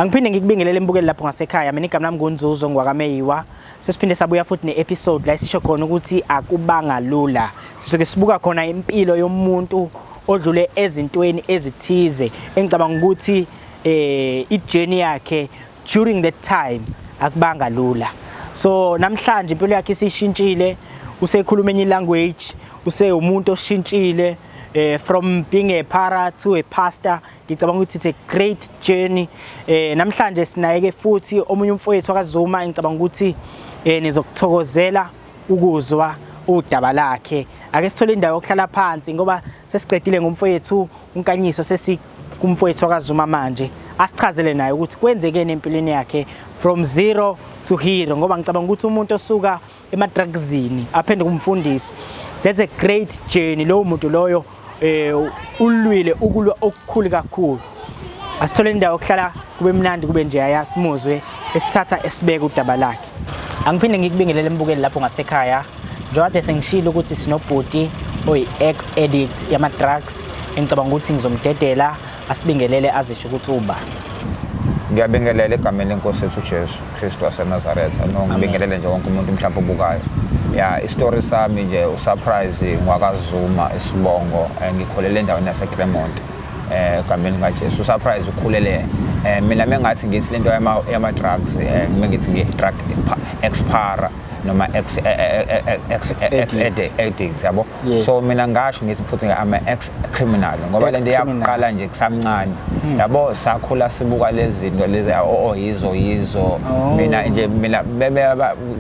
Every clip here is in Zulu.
Angiphinde ngikubingelele embukeli lapho ngasekhaya. Mina igama lami nguNzuzo ngwakaMeyiwa. Sesiphinde sabuya futhi ne-episode la esisho khona ukuthi akubanga lula. Sisuke sibuka khona impilo yomuntu odlule ezintweni ezithize engicabanga ukuthi i-journey yakhe during that time akubanga lula. So namhlanje impilo yakhe isishintshile, usekhuluma enye language, usewumuntu oshintshile from being a para to a pastor. Ngicabanga ukuthi it's a great journey. Namhlanje sinaye ke futhi omunye umfowethu akaZuma, ngicabanga ukuthi nizokuthokozela ukuzwa udaba lakhe. Ake sithole indawo yokuhlala phansi ngoba sesiqedile ngomfowethu uNkanyiso, sesikumfowethu akaZuma manje. Asichazele naye ukuthi kwenzekeni empilweni yakhe from zero to hero, ngoba ngicabanga ukuthi umuntu osuka ema-drugsini aphenduka umfundisi, that's a great journey. Lowo muntu loyo ulwile ukulwa okukhulu kakhulu. Asithole indawo yokuhlala, kube mnandi, kube nje ayasimuzwe esithatha esibeka udaba lakhe. Angiphinde ngikubingelele embukeli lapho ngasekhaya. Njengoba sengishilo ukuthi sinobhuti oyi-ex addict yama-drugs, engicabanga ukuthi ngizomdedela asibingelele, azisho ukuthi uba. Ngiyabingelela egameni lenkosi yethu uJesu Kristu waseNazaretha. No, ngibingelele nje wonke umuntu mhlawumbe obukayo. Ya, isitori sami nje, uSurprise ngwakaZuma isibongo, ngikholele endaweni yaseClermont. Egameni likaJesu. USurprise ukhulele, mina mengathi ngithi lento yama drugs, mengithi ngi drug ex para noma ex addict, yabo. So mina ngasho ngithi futhi ama ex criminal ngoba lento yaqala nje kusamncane, yabo. Sakhula sibuka lezi zinto lezi oyizo yizo. Mina nje, mina bebe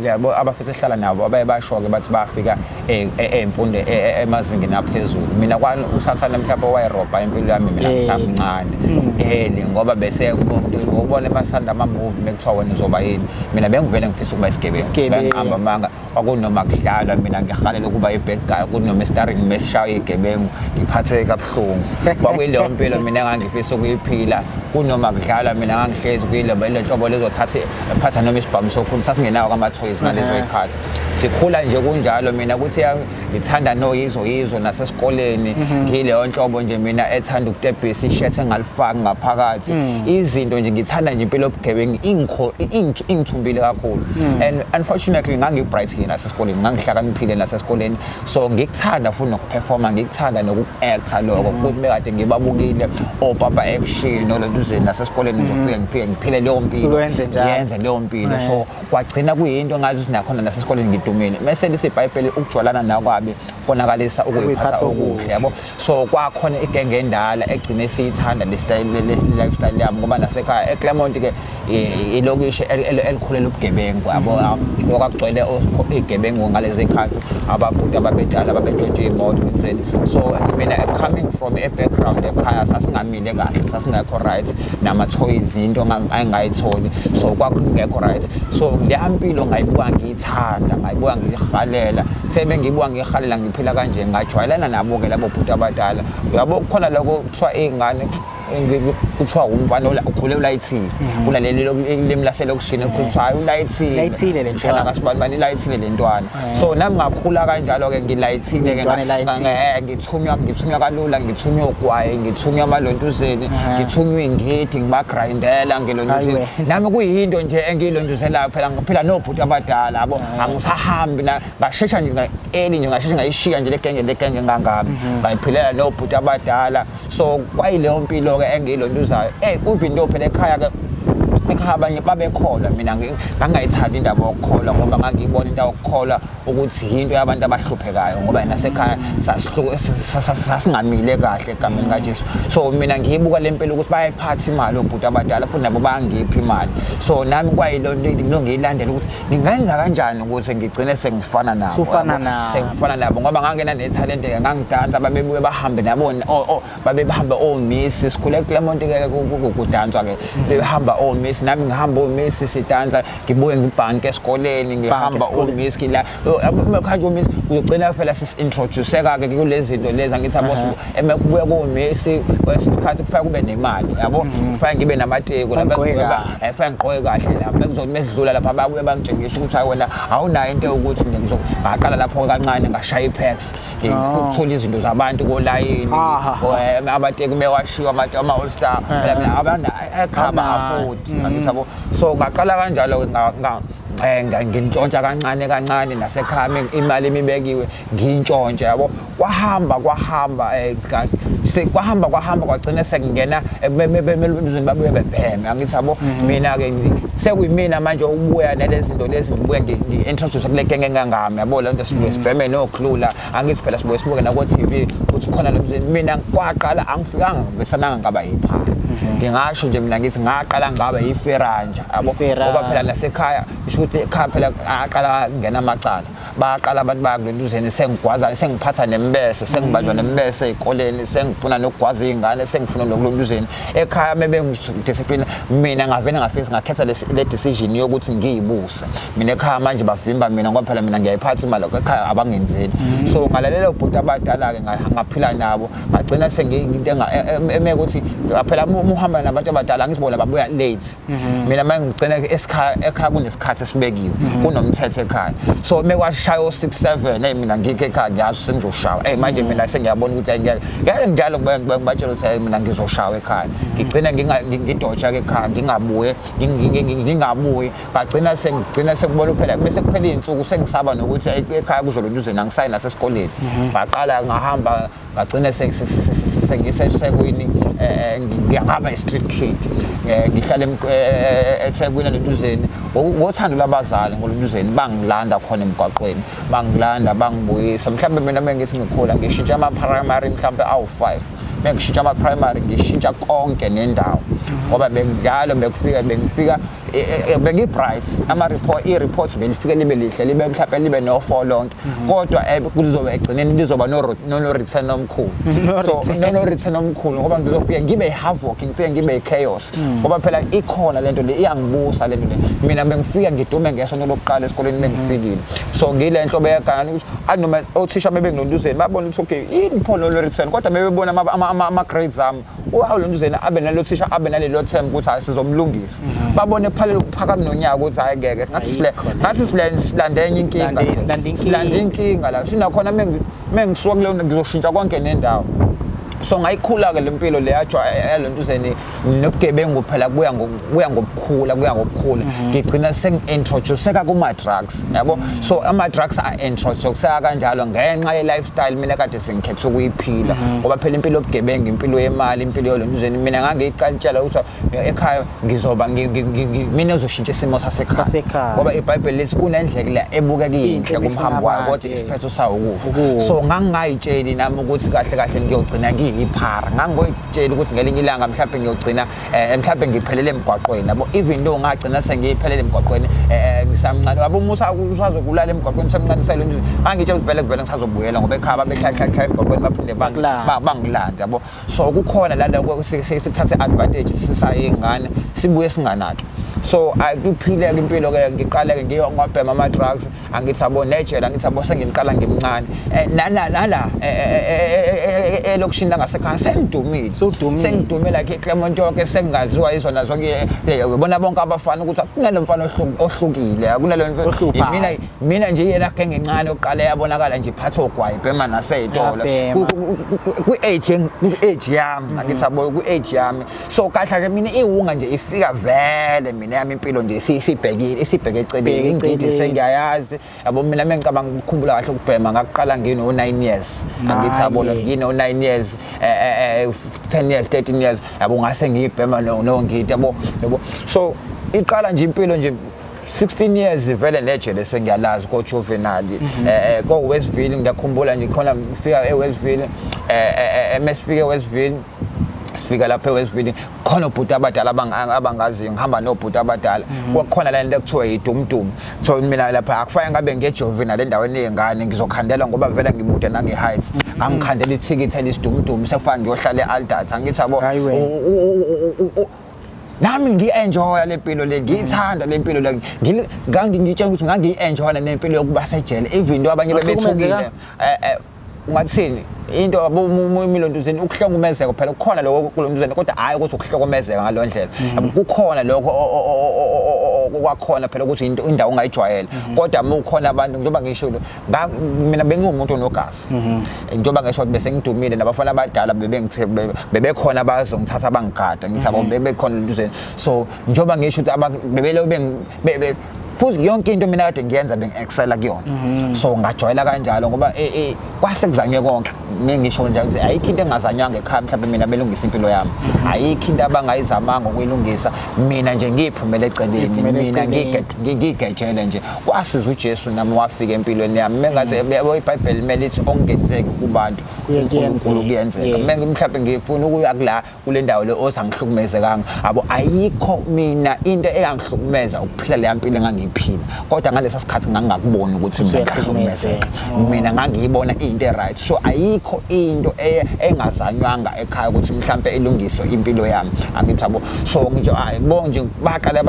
yabo abafisa sihlala nabo abaye basho ke bathi bafika ey'mfundo emazingeni aphezulu. Mina kwani usathane mhlawumbe wayirobha impilo yami mina ngisamncane early, ngoba bese ngobona emasanda ama-movie mekuthiwa wena uzoba yini. Mina bengivele ngifisa ukuba isigebengu. Isigebengu. Ngiqamba amanga, kwakunoma kudlalwa mina ngihalela ukuba i-bad guy, kunoma starring mesishaya igebengu ngiphatheke kabuhlungu. Kwakuyileyo mpilo mina engangifisa ukuyiphila. Kunoma kudlalwa mina ngangihlezi kuyilo le nhlobo lezothatha phatha noma isibhamu sokhulu. Sasingenawo kama-toys ngalezo y'khathi sikhula nje kunjalo. Mina kuthi ngithanda noyizo yizo nasesikoleni, ngileyo nhlobo nje mina ethanda ukutebhisa ishethi engalifaki ngaphakathi, izinto nje ngithanda nje impilo yobugebengu, ingithumbile kakhulu. And unfortunately ngangi-bright-ke nasesikoleni, ngangihlakaniphile nasesikoleni, so ngikuthanda futhi nokuperforma, ngikuthanda noku-acta lokho ukuthi bekade ngibabukile oPapa Action nolontuzeni nasesikoleni, ngizofike ngifike ngiphile leyo mpilo. Wenze njalo. Ngiyenze leyo mpilo. So kwagcina kuyinto ngazi ukuthi nakhona nasesikoleni ngidumile. Mese lithi iBhayibheli ukujwalana nakwabi konakalisa ukuyiphatha Ukuyiphatha okuhle, okuhle. yabo. So kwakhona igenge endala egcine siyithanda le style, le lifestyle yami, ngoba nasekhaya eClermont ke ilokishi elikhulela ubugebengu, yabo, okwakugcwele igebengu ngalezi khathi, ababhuti ababedala ababetshontshe iy'moto enzeni. So mina coming from a background ekhaya sasingamile kahle, sasingekho right nama-toys, into engayitholi, so kwakungekho right. So leya mpilo ngayibuka ngiyithanda, ngayibuka ngiyihalela. The bengiyibuka ngiyihalela ngiphila kanje, ngajwayelana nabo-ke labo bhuti abadala, uyabo. Kukhona lokho kuthiwa iy'ngane kuthiwa umfana ukhule ulayithile, kunaleli limi laselokishini elikhulu kuthiwa hayi, ulayithile. Ulayithile le Mshana ntwana. kasibani ilayithile le ntwana. So nami ngakhula kanjalo-ke, ngilayithile-ke. Intwana elayithile. Ngithunywa kalula, ngithunywa ogwayi, ngithunywa amalontuzeni, ngithunywa iy'ngidi, ngibagrindela ngilontuzeni. Hayi wena. Nami kuyinto nje engiyilontuzelayo phela, ngiphila nobhuti abadala, yabo. Angisahambi ngashesha nje early nje, ngashesha ngayishiya nje le genge ngangami, ngayiphilela nobhuti abadala. So kwayileyo mpilo-ke engiyilontuzayo. Even though phela ekhaya-ke, ekhaya abanye babekholwa, mina ngangingayithandi indaba yokukholwa, ngoba ngangiyibona into yokukholwa ukuthi yinto yabantu abahluphekayo, ngoba nasekhaya sasingamile kahle egameni kaJesu. So mina ngiyibuka le mpilo ukuthi bayayiphatha imali obhuti abadala, futhi nabo bayangipha imali. So nami kwayilo nto ngiyilandela ukuthi ngingenza kanjani ukuze ngigcine sengifana nabo. Sufana Yabo, nabo. Sengifana nabo, ngoba ngangena nethalente-ke, ngangidansa, babebuye bahambe nabo, babehambe omiss. Sikhule eClermont-ke, kudanswa-ke, bebehamba omiss. omisi nami ngihamba omisi sidansa, ngibuye ngibhanke esikoleni, ngihamba esikoleni. omisi la manje omisi kuzogcina phela sisi-introduce-ka-ke kule zinto lezi, angithi yabo, eme kubuya komisi kwesinye isikhathi kufake kube nemali, yabo, kufake ngibe namateki lapha. Ugqoke kahle. Kufake ngigqoke kahle lapha, bekuzothi mesidlula lapha babuye bangitshengisa ukuthi hayi wena awunayo into yokuthi ngaqala lapho kancane ngashaya i-packs, ngithola izinto zabantu kolayini. Amateki mewashiwa, ama-all star phela mina abantu ekhaya Awunayo. ba-afford, angithi yabo. So ngaqala kanjalo-ke ngintshontsha kancane kancane nasekhaya, imali imibekiwe ngintshontshe, yabo. Kwahamba kwahamba, kwahamba kwahamba, kwagcina sekungena babuye bebheme, angithi yabo. Mina-ke sekuyimina manje ukubuya nalezi zinto lezi, ngibuye ngi-introduce kule genge engangami, yabo. Le nto sibuye sibheme noklula, angithi phela sibuye sibuke nako-TV ukuthi khona lo mzini. Mina kwaqala angifikanga ngivesananga ngaba yiphara, ngingasho nje mina ngithi ngaqala ngaba yiferanja, yabo. Iferanja. Ngoba phela nasekhaya isho ukuthi ekhaya phela aqala ngena amacala, bayaqala abantu bayakulentuzeni, sengigwaza, sengiphatha nembese, sengibanjwa nembese ey'koleni, sengifuna nokugwaza iy'ngane, sengifuna nokulentuzeni ekhaya mebengidiscipline. Mina ngavele ngafisa ngakhetha le decision yokuthi ngiyibuse mina ekhaya. Manje bavimba mina ngoba phela mina ngiyayiphatha imali ekhaya, abangenzeli. So ngalalela ubhuti abadala-ke, ngaphila nabo, ngagcina sengiyinto eme ukuthi phela uma uhamba nabantu abadala, angizibona babuya late. Mina manje ngigcina esikhaya, ekhaya kunesikhathi esibekiwe, kunomthetho ekhaya. So mekwashaya o-6 7, hey, mina ngikho ekhaya, ngiyazi sengizoshawa. Hey, manje mina sengiyabona ukuthi angeke ngeke njalo ngibatshela ukuthi hey, mina ngizoshawa ekhaya. Ngigcina ngidoja ke ekhaya, ngingabuye, ngingabuyi. Ngagcina sengigcina sekubona phela bese kuphela iy'nsuku, sengisaba nokuthi hey, ekhaya kuzolonduzeni, angisayi nasesikoleni. Ngaqala ngahamba, ngagcina sengiseThekwini, ngiyangaba i-street kid. Ngihlala eThekwini lentuzeni ngothando lwabazali, ngolentuzeni bangilanda khona emgwaqweni, bangilanda bangibuyisa. Mhlawumbe mina mengithi ngikhula ngishintsha ama-primary mhlawumbe awu-5, mengishintsha ama-primary ngishintsha konke nendawo, ngoba benginjalo bekufika bengifika bengi-bright, ama-report, i-reports belifike libe lihle, libe mhlawumbe libe no-4 lonke, kodwa kuzobe egcineni lizoba no return omkhulu. So no return omkhulu, ngoba ngizofika ngibe i-havoc, ngifike ngibe i-chaos, ngoba phela ikhona lento le iyangibusa lento le. Mina bengifika ngidume ngesonto lokuqala esikoleni bengifikile, so ngile nhlobo yegane ukuthi anoma othisha bebengilonduzeni babona ukuthi okay, yini pho lo return, kodwa bebebona ama-grades ami uwalontuzeni abe nalo thisha abe nalelo term ukuthi hayi, sizomlungisa. Babone kuphela phakathi nonyaka ukuthi hayi, ngeke, ngathi sile Ayikho le. ngathi sile silande enye inkinga. Silande inkinga. Silande inkinga la sinakhona. Mengisuka kuleyo ngizoshintsha konke nendawo. So ngayikhula-ke le mpilo le yalontuzeni nobugebengu phela kuya ngokukhula, kuya ngokukhula, ngigcina sengi-introduceka kuma-drugs, yabo. So ama-drugs a-introduceka kanjalo ngenxa ye-lifestyle mina kade sengikhethe ukuyiphila, ngoba phela impilo yobugebengu, impilo yemali, impilo yolontuzeni. Mina ngangiyiqalitshela ukuthi ekhaya ngizoba mina ezoshintsha isimo sasekhaya, Sasekhaya. ngoba iBhayibheli lithi kunendlela ebukeka iyinhle Inhle kumhambi wayo, emehlweni kodwa abantu, isiphetho sawo ukufa. Ukufa. So ngangingayitsheli nami ukuthi kahle kahle ngiyogcina ngiyiphara, ngangoyitshela ukuthi ngelinye ilanga mhlawumbe ngiyogcina mhlawumbe ngiphelele emgwaqweni, yabo. Even though ngagcina sengiyiphelele emgwaqweni ngisamncane, yabo, uma usazokulala emgwaqweni semncane selo nje, ngangitshela ukuthi vele kuvele ngisazobuyela, ngoba ekhaya babehlala hlala emgwaqweni baphinde Bakulande. bangilande, yabo. So kukhona la sikuthathe advantage sisayingane, sibuye singanaki. So akuphileke impilo ke, ngiqale ke ngiyo ngwabhema ama drugs, angithi abo, nejela, angithi abo, sengiqala ngimncane. Nala nala elokishini langasekhaya sengidumile. Sewudumile. Sengidume like eClermont yonke, sengingaziwa izona zonke, ubona bonke abafana ukuthi kunalo mfana ohlukile, kunalo Ohluphayo. Mina nje yena genge encane oqala yabonakala nje iphatha ogwayi, bhema nasey'tolo. Uyabhema. Kwi-age yami, angithi abo, kwi-age yami. So kahle nje mina iwunga nje ifika vele mina yami impilo nje isibhekile, isibheke eceleni. Ibheke Ingidi eceleni. sengiyayazi, yabo. Mina mengicabanga ukukhumbula kahle ukubhema ngakuqala ngino-9 years, angithi yabo, Maye. ngino-9 years, 10 years, 13 years, yabo, ngase ngiyibhema nongidi, yabo. So iqala nje impilo nje 16 years vele nejele sengiyalazi ko-juvenile, ko-Westville. Ngiyakhumbula nje khona ngifika e-Westville, mesifika e-Westville, sifika lapha e-Westville khona obhuti abadala abangaziyo, ngihamba nobhuti abadala, kwakhona la nto ekuthiwa yidumdum. So mina lapha akufake ngabe ngejuvenile endaweni yey'ngane, ngizokhandela ngoba vele ngimude nange-height, ngangikhandela ithikithi elisidumdum, sekufake ngiyohlala e-Aldat, angithi yabo. Hayi wena. Nami ngi-enjoya le mpilo le, ngiyithanda le mpilo le. Ngangingitshela ukuthi ngangiyi-enjoya le mpilo yokuba sejele, even though abanye bebethukile. Ungathini into imilontuzeni, ukuhlukumezeka phela kukhona lokho kulontuzeni, kodwa hhayi ukuthi ukuhlukumezeka ngaleyo ndlela. Yabo, kukhona lokho kwakhona phela ukuthi into indawo ongayijwayele, kodwa uma ukhona abantu, njengoba ngisho, mina bengiwumuntu onogazi, njengoba ngisho ukuthi bese ngidumile, nabafana abadala bebekhona abazongithatha bangigada, ngithi abo bebekhona lontuzeni. So njengoba ngisho ukuthi bebelo futhi yonke into mina kade ngiyenza bengi-excela kuyona, so ngajwayela kanjalo ngoba kwase kuzanywe konke. Ngisho nje ukuthi ayikho into engazanywanga ekhaya mhlawumbe mina belungisa impilo yami, ayikho into abangayizamanga ukuyilungisa, mina nje ngiyiphumele eceleni. Ngiyiphumele Mina eceleni. Ngiyigejele nje. Kwasiza uJesu nami wafika empilweni yami mengathi, yabo, iBhayibheli limele lithi okungenzeki kubantu Kuyenzeka. uNkulunkulu kuyenzeka. Menge mhlawumbe ngifuna ukuya kula kule ndawo le othi angihlukumezekanga, abo ayikho mina into eyangihlukumeza ukuphila leya mpilo engangiyiphila, kodwa ngalesa sikhathi ngangingakuboni ukuthi mina ngiyahlukumezeka. Mina ngangiyibona into e-right. So ayikho into engazanywanga ekhaya ukuthi mhlampe ilungiswe impilo yami, angithi yabo. So ngisho hayi bo nje baqale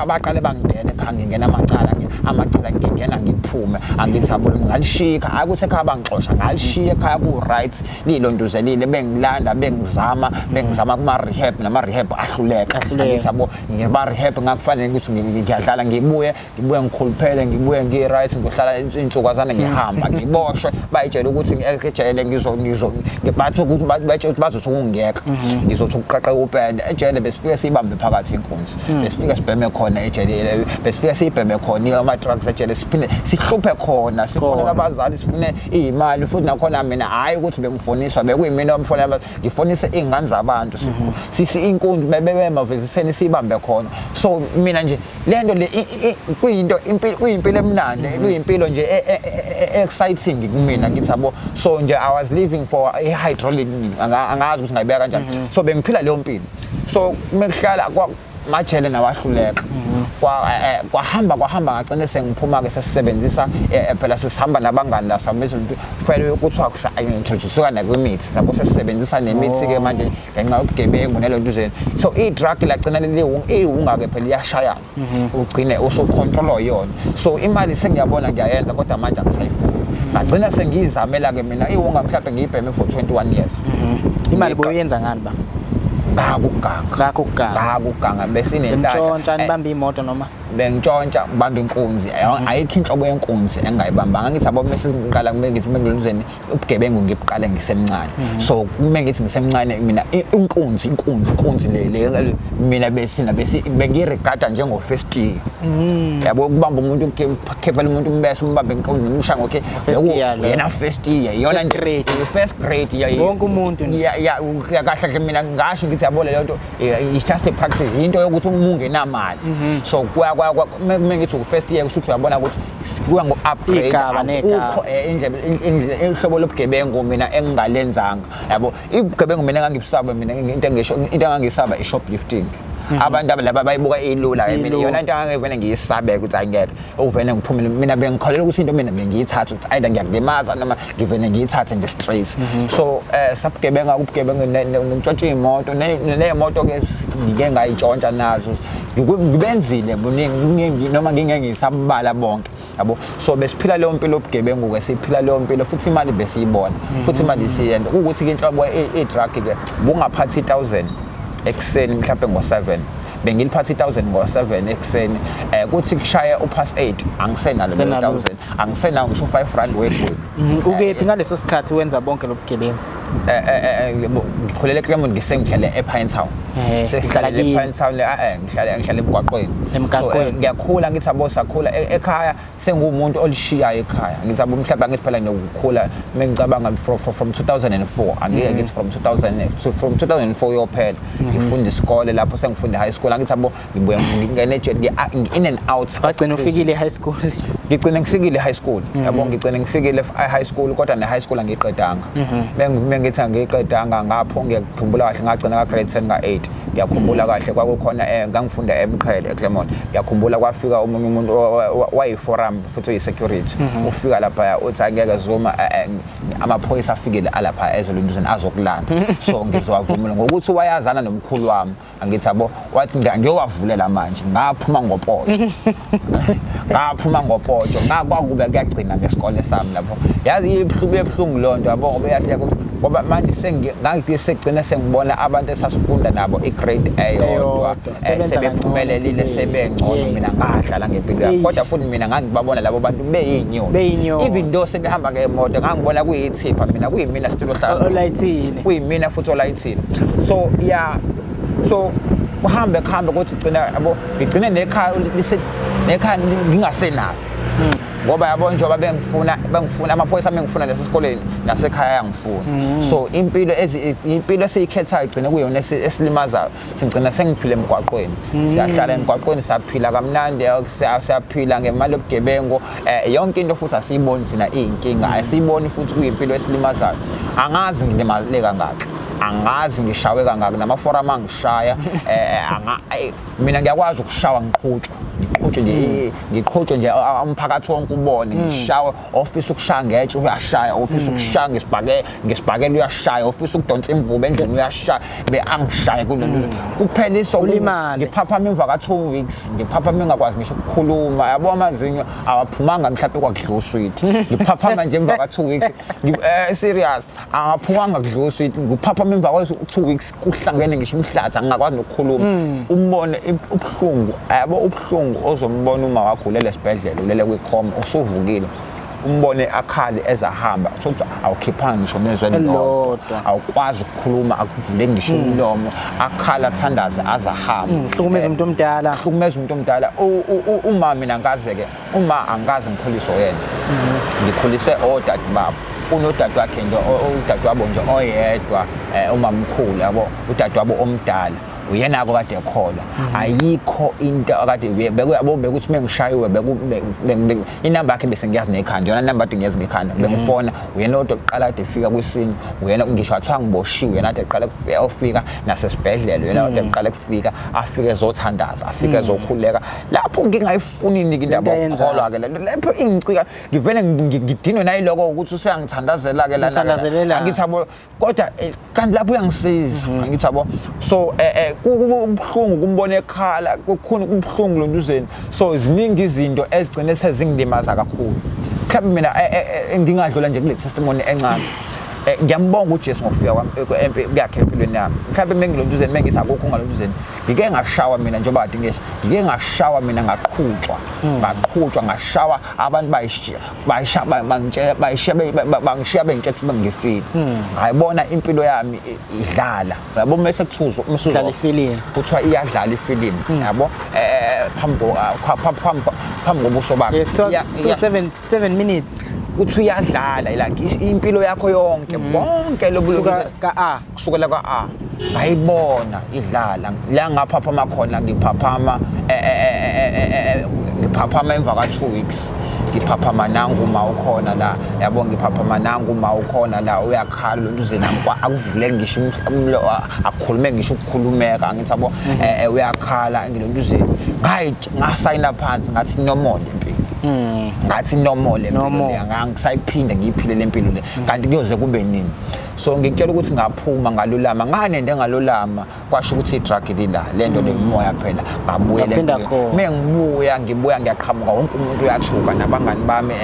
baqale bangidela ekhaya, ngingena amacala, amacala ngingena ngiphume, angithi yabo. Ngalishiya ekhaya, hayi ukuthi ekhaya bangixosha, ngalishiya ekhaya ku-right, lilontuzelile, bengilanda, bengizama, bengizama kuma-rehab, nama-rehab ahluleka. Ahluleka. Angithi yabo, ngema-rehab ngakufanele ukuthi ngiyadlala, ngibuye, ngibuye ngikhuluphele, ngibuye ngi-right, ngihlala iy'nsukazana, ngihamba ngiboshwe, bayitshela ukuthi ejele ngizo ngizo bathi ukuthi bayitshela ukuthi bazothi ukungiyeka, ngizothi ukuqaqeka upende ejele. Besifike siyibambe phakathi inkunzi, besifike sibheme khona ejele, besifike siyibheme khona ama-drugs ejele, siphinde sihluphe khona, sifonela Khona. abazali, sifune iy'mali futhi nakhona. Mina hhayi ukuthi bengifoniswa, bekuyimina omfonela, ngifonise iy'ngane zabantu, sisi inkunzi bebemaveziseni siyibambe khona. So mina nje le nto le kuyinto impilo, kuyimpilo emnandi, kuyimpilo nje exciting kumina, ngithi yabo. So nje I was living for i-hydraulic, angazi ukuthi ngayibeka kanjani. So bengiphila leyo mpilo. So mekuhlala majele nawahluleka, kwahamba kwahamba, ngagcine sengiphuma-ke, sesisebenzisa phela sesihamba nabangani la, sihamba izinto, kufanele kuthiwa introduce nakwimithi sabo, sesisebenzisa nemithi-ke manje ngenxa yobugebengu nelo nto zeni. So i-drug lagcina iwunga-ke phela iyashayana, ugcine usucontrolwa yona. So imali sengiyabona ngiyayenza, kodwa manje angisayifuni, ngagcina sengiyizamela-ke mina iwunga, mhlawumbe ngiyibheme for 21 years. Imali boyenza ngani ba? Ngakuganga. Ngakho ukuganga. Ngakuganga, besinenhlanhla. Bentshontsha, nibambe imoto noma? Bengitshontsha, ngibamba inkunzi. Ayikho inhlobo yenkunzi engingayibambanga. Ngithi abo mase ngiqala ngithi mengiluzeni ubugebengu, ngibuqale ngisemncane. So uma ngithi ngisemncane mina, inkunzi, inkunzi, inkunzi le mina besina besi bengiyiregada njengo first year, yabo, ukubamba umuntu, ukukhiphela umuntu umbese, umbambe inkunzi, umshaya ngokhe. First year lo. Yena first year iyona First nje. grade. First grade, ya. Wonke umuntu nje. Ya, kahle kahle mina ngasho ngithi yabo leyo nto it's just a practice, into yokuthi uma ungenamali. So kuya kwa uma ngithi u first year, kusho ukuthi uyabona ukuthi kuya ngo upgrade. Igaba negaba. Akukho indlela ihlobo lobugebengu mina engingalenzanga, yabo. Ibugebengu mina engangibusaba mina, into engisho, into engangisaba i shoplifting. Abantu laba bayibuka ilula ke, mina Ilula. iyona into engangivele ngiyisabeka ukuthi angeke uvele ngiphumele. Mina bengikholelwa ukuthi into mina bengiyithatha ukuthi either ngiyakulimaza noma ngivele ngiyithathe nje straight. So sabugebenga ubugebengu nokutshontsha iy'moto, ney'moto ke ngike ngayitshontsha nazo. Ngibenzile buningi noma ngingeke ngisabala bonke, yabo. So besiphila leyo mpilo yobugebengu ke, siphila leyo mpilo, futhi imali besiyibona, futhi imali siyenza ukuthi ke inhlobo i-drug ke bungaphathi 1000 ekuseni, mhlawumbe ngo-7 bengiliphatha i-1000, ngo-7 ekuseni kuthi kushaye u-past 8 angisenalo leyo Usenalo. 1000, angisenawo ngisho u-5 rand wegoli. Ukephi ngaleso sikhathi wenza bonke lobugebengu? Yabo, ngikhulele eClermont, ngisengihlale ePinetown. Uhlala Sesihlale kini? ePinetown, ngihlale emgwaqweni. Emgaqweni. So, ngiyakhula, ngithi abo sakhula ekhaya, senguwumuntu olishiyayo ekhaya, ngithi abo mhlawumbe angithi phela nokukhula mengicabanga from 2004, angike ngithi from 2000, so from 2004 yophela ngifunda isikole lapho sengifunda high school, angithi abo ngibuye ngingene ejele, in and out of Wagcina prison. ufikile e-high school? Ngigcine ngifikile high school, yabo, ngigcine ngifikile high school, kodwa ne high school angiyiqedanga. Mengithi angiyiqedanga ngapho, ngiyakhumbula kahle ngagcina ka grade 10 ka 8. Ngiyakhumbula kahle kwakukhona, ngangifunda eMqhele eClermont. Ngiyakhumbula kwafika omunye umuntu wayi-forum futhi uyi-security, ufika lapha uthi, "Angeke Zuma, amaphoyisa afikile alapha ezolunduzeni azokulanda, so ngizowavumela," ngokuthi wayazana nomkhulu wami, angithi yabo. Wathi, "Ngiyowavulela manje." Ngaphuma ngopotsho, ngaphuma ngopotsho, ngakwakube kuyagcina ngesikole sami lapho. Yazi ibuhlungu, ebuhlungu leyo nto, yabo, ngoba iyahleka, ngoba manje ngagcina sengibona abantu esasifunda nabo i-grade eyodwa Eyodwa, sebenza sebephumelelile, kangcono. sebengcono. Mina ngadlala ngempilo yami. Kodwa futhi mina ngangibabona labo bantu beyinyoni. Beyinyoni. Even though sebehamba ngemoto, ngangibona kuyithipha, mina kuyimina still ohlala Olayithile. Kuyimina futhi olayithile. So yeah, so kuhambe kuhambe kuthi gcina, yabo, ngigcine nekhaya nekhaya ngingasenalo, ngoba yabo njengoba bengifuna amaphoyisa, bengifuna nasesikoleni, nasekhaya yangifuna. So impilo impilo esiyikhethayo igcine kuyona esilimazayo. Sigcina sengiphila emgwaqweni, siyahlala emgwaqweni, siyaphila kamnandi, siyaphila ngemali yobugebengu, yonke into futhi asiyiboni thina iyinkinga, asiyiboni futhi kuyimpilo esilimazayo. Angazi ngilimale kangaki, angazi ngishawe kangaki, namaforum angishaya. Mina ngiyakwazi ukushawa, ngiqhutshwe, ngiqhutshwe nje, ngiqhutshwe nje, umphakathi wonke ubone ngishawe. Ofisa ukushaya ngetshe uyashaya, ofisa ukushaya ngesibhakela uyashaya, ofisa ukudonsa imvubu endlini uyashaya, be angishaye kulento kuphela iso. Ulimale. Ngiphaphama emva ka-2 weeks, ngiphaphama engakwazi ngisho ukukhuluma, yabo, amazinyo awaphumanga, mhlawumbe kwakudliwa uswidi. Ngiphaphama nje emva ka-2 weeks, serious, angaphumanga kudliwa uswidi. Ngiphaphama emva kwa-2 weeks kuhlangene ngisho imihlatha, ngingakwazi nokukhuluma. Umbone ubuhlungu, yabo, ubuhlungu ozombona uma wakho ulele esibhedlela, ulele kwikhoma, usuvukile, umbone akhale ezahamba, sokuthi awukhiphanga ngisho nezwi elilodwa. Elilodwa. Awukwazi ukukhuluma, akuvuleki ngisho umlomo, akhala, athandaze, azahamba. Hlukumeza umuntu omdala. Hlukumeza umuntu omdala. Uma mina ngikaze-ke, uma angikaze ngikhuliswe yena, ngikhulise odade babo. Unodade wakhe nje, udade wabo nje oyedwa, umamkhulu, yabo, udade wabo omdala, uyena-ko kade ekholwa. Ayikho into akade yabo, bekuthi mengishayiwe, inamba yakhe bese ngiyazi nekhanda, yona namba kade ngiyazi ngekhanda, bengifona uyena odwa kuqala kade efika kwisini, uyena ngisho athiwa ngiboshiwe, uyena kade eqala kufika, ofika nasesibhedlela, uyena kade eqala kufika, afike ezothandaza, afike ezokhuleka lapho ngingayifuni niki indaba Into ayenzayo. yokukholwa-ke lapho ingicika, ngivele ngidinwe nayiloko ukuthi useyangithandazela-ke lana. Uthandazelela. Angithi yabo, kodwa kanti lapho uyangisiza, angithi yabo. So kubuhlungu kumbona ekhala, kukhona kubuhlungu lontuzeni. So ziningi izinto ezigcine sezingilimaza kakhulu. Mhlawumbe mina ngingadlula nje kule testimony encane. Ngiyambonga uJesu ngokufika kwami kuyakhe empilweni yami. Mhlawumbe mengilontuzeni, mengithi akukho ngalontuzeni, ngike ngashawa mina, njengoba kade ngisho, ngike ngashawa mina, ngaqhutshwa, ngaqhutshwa, ngashawa, abantu bayishiya, bayisha, bangitshela, bayishiya, bangishiya bengitshela ukuthi bengifile. Ngayibona impilo yami idlala, yabo, mase kuthuzo Dlala ifilimu. Kuthiwa iyadlala ifilimu, yabo, phambi kobuso bakhe. Yes, two 7 7 minutes. Kuthi uyadlala like impilo yakho yonke, bonke lobu Kusuka ka A. Kusukela ka-A ngayibona idlala la ngaphaphama khona, ngiphaphama ngiphaphama emva ka-2 weeks, ngiphaphama nangu uma ukhona la, yabo, ngiphaphama nangu uma ukhona la, uyakhala lo nto nami, akuvuleki ngisho akukhulume ngisho ukukhulumeka, angithi yabo, uyakhala ngilento ngayi ngasayina phansi, ngathi no more lempilo, ngathi no more lempilo. No more. Le angisayiphinda ngiyiphile lempilo le, kanti kuyoze kube nini? So ngikutshela ukuthi ngaphuma ngalulama, nganende ngalulama, kwasho ukuthi i-drug lila lento le umoya phela, ngabuyela Ngaphinda empilweni. khona. Mengibuya, ngibuya ngiyaqhamuka, wonke umuntu uyathuka nabangani bami,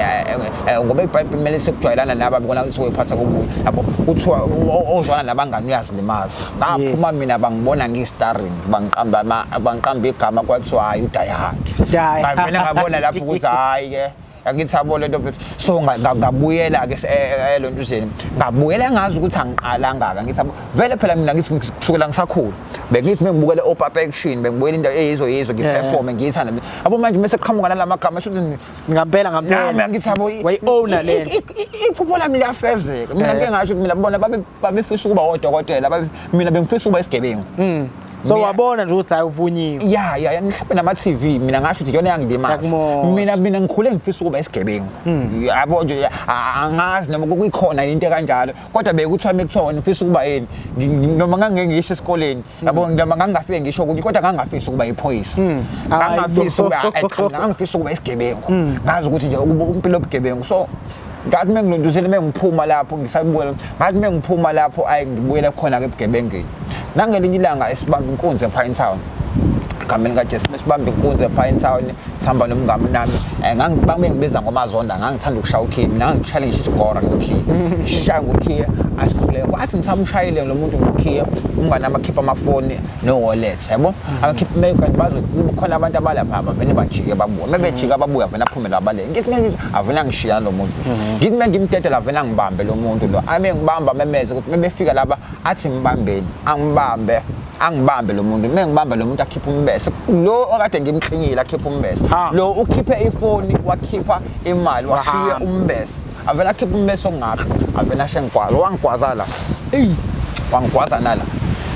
ngoba iBhayibheli kumele sekujwayelana nabo abona ukuthi uyiphatha kubuye, yabo, kuthiwa ozwana nabangani uyazilimaza. Ngaphuma mina, bangibona ngiyi-starring, bangiqamba bangiqamba igama, kwathiwa hayi, u-die hard. Die hard. Ngavele ngabona lapho ukuthi hhayi ke, angithi yabo lento mfethu. So ngabuyela-ke elontuzeni, ngabuyela ngazi ukuthi angiqalanga-ke, angithi yabo, vele phela mina ngithi kusukela ngisakhula bengithi mengibukele opapa action, bengibukela into eyizo yizo, ngiperforme, ngiyithanda, yabo. Manje mase kuqhamuka nalama gama, shuthi Ngampela nami ngampela. Angithi yabo, Wayi-owner lento. iphupho lami liyafezeka. Mina ngike ngasho ukuthi mina bona babefisa ukuba odokotela, mina bengifisa ukuba isigebengu. So wabona nje ukuthi hayi uvunyiwe. Ya, mhlawumbe nama-TV mina ngasho ukuthi iyona yangilimaza. Yakumosha. Mina ngikhule ngifisa ukuba isigebengu. Yabo nje angazi noma kuyikhona into kanjalo, kodwa bekuthiwa mekuthiwa wena ufisa ukuba yini, noma ngangeke ngisho esikoleni, yabo, noma ngangingafike ngisho okunye, kodwa ngangingafisa ukuba iphoyisa. Ngangingafisa ukuba cha, mina ngangifisa ukuba isigebengu. Ngazi ukuthi nje impilo yobugebengu. So ngathi mengilonduzele mengiphuma lapho ngisabuyela, ngathi mengiphuma lapho ayi ngibuyele khona-ke ebugebengeni. Nangelinye ilanga esibamba inkunzi ePine Town, egameni kaJesu, mesibamba inkunzi ePine Town sihamba nomngami nami, ngangibiza ngomazonda, ngangithanda ukushaya ukhiye mina, ngangishayela ngisho isigora ngokhiye, ngishaya ngokhiye asikhuleke. Kwathi ngisamshayile lo muntu ngokhiye, umngane wami akhipha amafoni no-wallet, yabo, akhipha kanti bazo kukhona abantu abalapha bavele bajike babuya, mebejika babuya vele aphume la baleke. Ngithi mina avele angishiya lo muntu, ngithi mina ngimdedela avele angibambe lo muntu lo, ame ngibamba memeze ukuthi mebefika laba athi ngibambeni, angibambe angibambe lo muntu, mengibamba lo muntu akhipha umbese lo okade ngimklinyile, akhipha umbese lo ukhiphe ifoni, wakhipha imali, washiya umbese, avele akhipha umbese ongaka, avele ashe ngigwaza, wangigwaza la. Eyi. Wangigwaza nala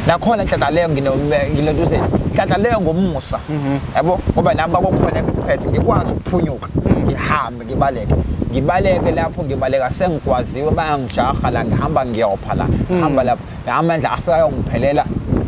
nakhona nhlanhla leyo ngilentuzeni, nhlanhla leyo ngomusa, yabo, ngoba nami kwakukhona engikuphethe, ngikwazi ukuphunyuka ngihambe ngibaleke, ngibaleke lapho ngibaleka sengigwaziwe, bayangijaha la, ngihamba ngiyopha la, ngihamba lapho amandla afika ayongiphelela,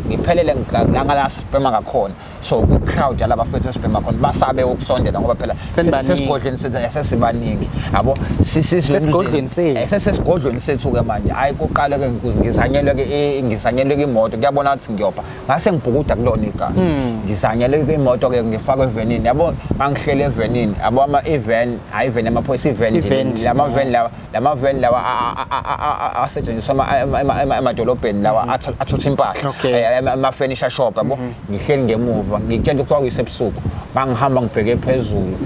ngiphelele la ngala sibhema ngakhona. So kwi-crowd yalaba fethu esibhema khona basabe ukusondela ngoba phela Senibaningi. sesigodlweni sethu, sesibaningi, yabo. Sesigodlweni sethu. Sesigodlweni sethu-ke manje. Hhayi kuqale-ke ngizanyelwe-ke ngizanyelwe-ke imoto, kuyabona ukuthi ngiyopha, ngase ngibhukuda kulona igazi, ngizanyelwe-ke imoto-ke, ngifakwe evenini, yabo, mangihlele evenini, yabo, ama-even hhayi iveni yamaphoyisa, iveni nje, Iveni nje. lama-van lawa, lama-van lawa asetshenziswa emadolobheni lawa athutha impahla, ama-furniture shop, yabo. Ngihleli ngemuva, ngitshela ukuthi kwakuyisebusuku, mangihamba ngibheke phezulu,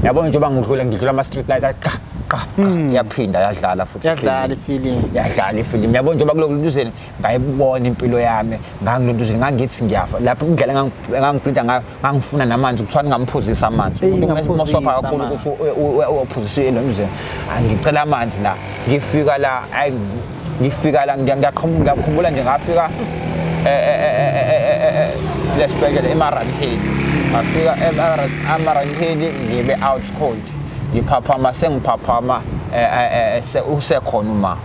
yabo, njengoba ngidlula ngidlula ama-street light athi qa qa qa, yaphinda yadlala futhi. Yadlala ifilimu. ifilimu. Yadlala ifilimu, yabo, njengoba kulolu luzeni ngayibona impilo yami, ngangilonduzeni ngangithi ngiyafa lapho, indlela engangiprinta ngayo, ngangifuna namanzi, kuthiwa ningamphuzisa amanzi. Eyi, umuntu ningamphuzisi mosopha kakhulu amanzi. ukuthi uphuzise lo mzini, ngicela amanzi la. Ngifika la, ayi ngifika la, ngiyakhumbula nje ngafika lesibhedlela eMariannhill, ngafika eMariannhill ngibe out cold, ngiphaphama sengiphaphama, usekhona uma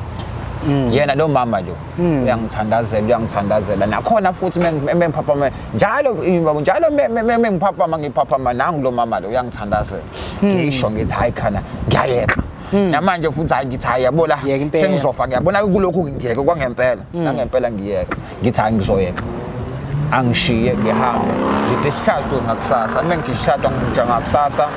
yena lo mama lo uyangithandazela, uyangithandazela nakhona futhi mengiphaphama njalo, njalo mengiphaphama ngiphaphama nangu lo mama lo uyangithandazela, ngisho ngithi hayi khana ngiyayeka namanje futhi, hayi ngithi hayi yabo la Yeka impela. Sengizofa, ngiyabona kulokhu ngiyeke kwangempela, nangempela ngiyeka, ngithi hayi ngizoyeka, angishiye ngihambe, ngi-discharge ngakusasa. Uma ngi-discharge ngakusasa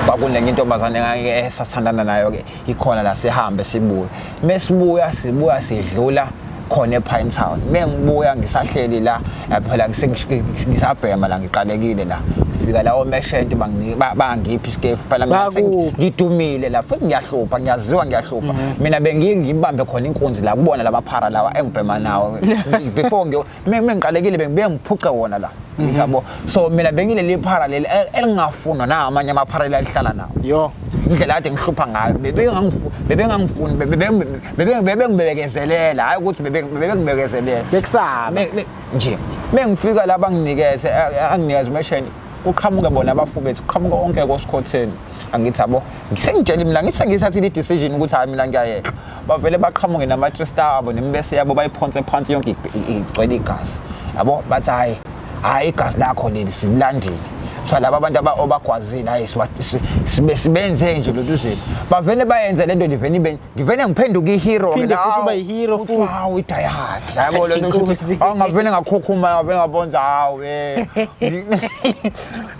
kwakunenye intombazane esasithandana nayo-ke ikhona la, sihambe sibuye, mesibuya sibuya sidlula khona ePine Town, mengibuya ngisahleli la, phela ngisabhema la, ngiqalekile la, fika la omeshente bangipha isikefu phela mina. Bakuphi? Ngidumile la futhi ngiyahlupha, ngiyaziwa ngiyahlupha mina, bengiye ngibambe khona inkunzi la kubona lamaphara lawa engibhema nawo before mengiqalekile, bengibuye ngiphuce wona la, ngithi yabo. So mina bengileli phara leli elingafunwa namanye amaphara elihlala nawo. Yo. Indlela kade ngihlupha ngayo, bebengangifuni, bebengibekezelela, hayi ukuthi bebengibekezelela. Bekusaba. Nje mengifika la banginikeze, anginikeze umesheni, kuqhamuke bona abafubethu, kuqhamuke onke kosikhotheni, angithi yabo, sengitshela mina ngithi sengiyithathile i-decision ukuthi hayi mina ngiyayeka, bavele baqhamuke nama-three star abo nemibese yabo, bayiphonse phansi yonke, igcwele igazi, yabo, bathi hayi hayi igazi lakho leli sililandile, kuthiwa laba abantu obagwazile, hayi sibenze nje lolu zinto, bavele bayenze lento livele ibe ngivele ngiphenduke i-hero. Phinde futhi ube yi-hero futhi. Hawu, i-die hard, yabo, lento ukuthi Inkosi. hawu ngavele ngakhukhuma, ngavele ngabonza, hawu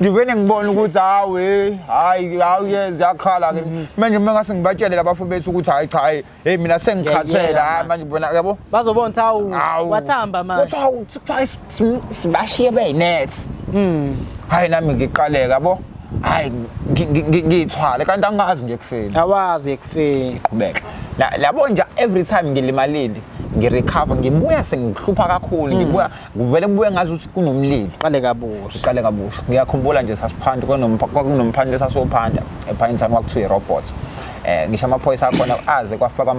ngivele ngibona ukuthi hawu hayi hawu ye ziyakhala ke manje, uma ngase ngibatshele labafu bethu ukuthi hayi cha hayi hey mina sengikhathele. Ngiyayeka. Hayi manje bona, yabo. Bazobona ukuthi hawu Hawu. wathamba manje. Kuthi hawu kuthiwa sibashiye beyinethi, hayi nami ngiqaleka, yabo, hayi ngiyithwale kanti angazi ngiyekufeni. Awazi ekufeni. Qhubeka labo nje, every time ngilimalile ngi-recover, ngibuya sengihlupha kakhulu, ngibuya kuvele kubuye ngazi ukuthi kunomlilo. Qale kabusha. Qale kabusha. Ngiyakhumbula nje sasiphanda, kwakunomphanda esasiwophanda ePine Town, kwakuthiwa i-robot. Ngisho amaphoyisa akhona aze kwafakwa